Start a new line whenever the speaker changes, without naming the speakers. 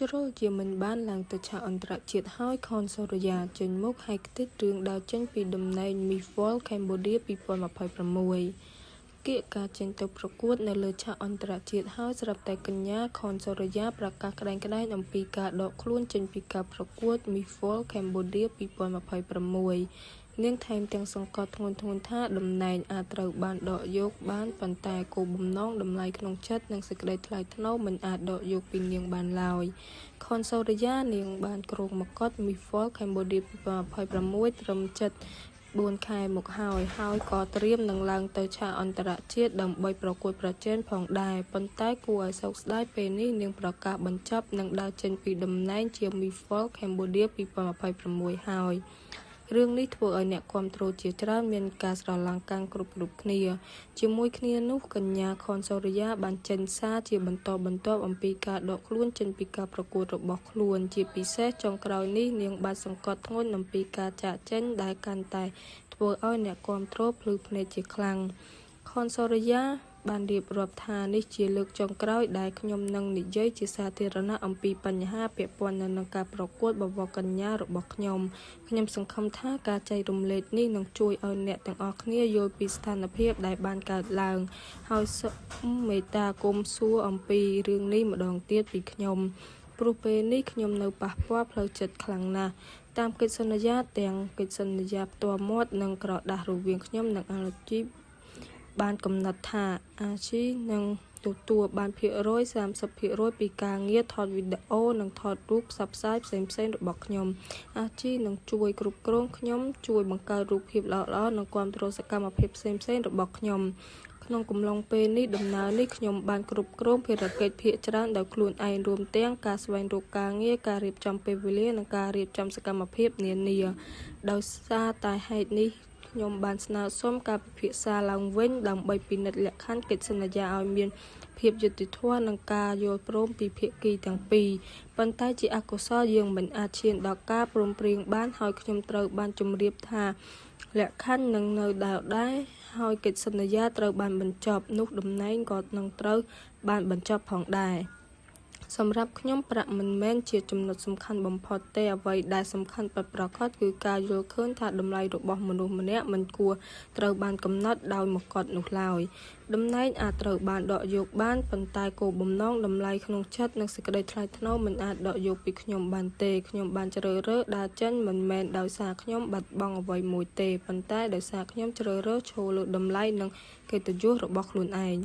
ជ្រុលជាមិនបានឡើងទៅឆាកអន្តរជាតិហើយ ខន សូរិយា ចេញមុខហែកខ្ទេចរឿងដើរចេញពីតំណែង Miss World Cambodia 2026 កៀកការចេញទៅប្រកួតនៅលើឆាកអន្តរជាតិហើយ ស្រាប់តែកញ្ញា ខន សូរិយា ប្រកាសក្ដែងៗអំពីការដកខ្លួនចេញពីការប្រកួត Miss World Cambodia 2026 នាងថែមទាំងសង្កត់ធ្ងន់ៗថា តំណែងអាចត្រូវបានដកយកបាន ប៉ុន្តែគោលបំណង តម្លៃក្នុងចិត្ត និងសេចក្តីថ្លៃថ្នូរមិនអាចដកយកពីនាងបានឡើយ។ ខន សូរិយា នាងបានគ្រងមកុដ Miss World Cambodia 2026 ត្រឹមជិត ៤ ខែមកហើយ ហើយក៏ត្រៀមនឹងឡើងទៅឆាកអន្តរជាតិដើម្បីប្រកួតប្រជែងផងដែរ ប៉ុន្តែគួរឲ្យសោកស្ដាយពេលនេះនាងប្រកាសបញ្ចប់ និងដើរចេញពីតំណែងជា Miss World Cambodia 2026 ហើយ។ រឿងនេះធ្វើឲ្យអ្នកគាំទ្រជាច្រើនមានការស្រឡាំងកាំងគ្រប់ៗគ្នា ជាមួយគ្នានោះកញ្ញា ខន សូរិយា បានចេញសារជាបន្តបន្ទាប់អំពីការដកខ្លួនចេញពីការប្រកួតរបស់ខ្លួន ជាពិសេសចុងក្រោយនេះនាងបានសង្កត់ធ្ងន់អំពីការចាកចេញដែលកាន់តែធ្វើឲ្យអ្នកគាំទ្រភ្លឺភ្នែកជាខ្លាំង។ ខន សូរិយា បានរៀបរាប់ថា នេះជាលើកចុងក្រោយដែលខ្ញុំនឹងនិយាយជាសាធារណៈអំពីបញ្ហាពាក់ព័ន្ធនឹងការប្រកួតបវរកញ្ញារបស់ខ្ញុំ ខ្ញុំសង្ឃឹមថាការចែករំលែកនេះនឹងជួយឲ្យអ្នកទាំងអស់គ្នាយល់ពីស្ថានភាពដែលបានកើតឡើង ហើយសូមមេត្តាកុំសួរអំពីរឿងនេះម្ដងទៀតពីខ្ញុំ ព្រោះពេលនេះខ្ញុំនៅប៉ះពាល់ផ្លូវចិត្តខ្លាំងណាស់ តាមកិច្ចសន្យាទាំងកិច្ចសន្យាផ្ទាល់មាត់និងក្រដាសរវាងខ្ញុំនិង Archie បានកំណត់ថា Archie នឹងទទួលបានភាគរយ 30% ពីការងារថតវីដេអូនិងថតរូបផ្សព្វផ្សាយផ្សេងៗរបស់ខ្ញុំ។ Archie នឹងជួយគ្រប់គ្រងខ្ញុំ ជួយបង្កើតរូបភាពល្អៗ និងគាំទ្រសកម្មភាពផ្សេងៗរបស់ខ្ញុំ។ ក្នុងកំឡុងពេលនេះដំណើរនេះខ្ញុំបានគ្រប់គ្រងភារកិច្ចភាគច្រើនដោយខ្លួនឯងរួមទាំងការស្វែងរកការងារ ការរៀបចំពេលវេលា និងការរៀបចំសកម្មភាពនានា។ ដោយសារតែហេតុនេះខ្ញុំបានស្នើសុំការពិភាក្សាឡើងវិញដើម្បីពិនិត្យលក្ខខណ្ឌកិច្ចសន្យាឲ្យមានភាពយុត្តិធម៌និងការយល់ព្រមពីភាគីទាំងពីរ ប៉ុន្តែជាអកុសលយើងមិនអាចឈានដល់ការព្រមព្រៀងបានហើយខ្ញុំត្រូវបានជម្រាបថាលក្ខខណ្ឌនឹងនៅដដែលហើយកិច្ចសន្យាត្រូវបានបញ្ចប់ នោះតំណែងក៏នឹងត្រូវបានបញ្ចប់ផងដែរ។ សម្រាប់ខ្ញុំប្រាក់មិនមែនជាចំណុចសំខាន់បំផុតទេ អ្វីដែលសំខាន់ពិតប្រាកដគឺការយល់ឃើញថាតម្លៃរបស់មនុស្សម្នាក់មិនគួរត្រូវបានកំណត់ដោយមកុដនោះឡើយ។ តំណែងអាចត្រូវបានដកយកបាន ប៉ុន្តែគោលបំណង តម្លៃក្នុងចិត្ត និងសេចក្តីថ្លៃថ្នូរមិនអាចដកយកពីខ្ញុំបានទេ។ ខ្ញុំបានជ្រើសរើសដើរចេញមិនមែនដោយសារខ្ញុំបាត់បង់អ្វីមួយទេ ប៉ុន្តែដោយសារខ្ញុំជ្រើសរើសឈរលើតម្លៃនិងកិត្តិយសរបស់ខ្លួនឯង។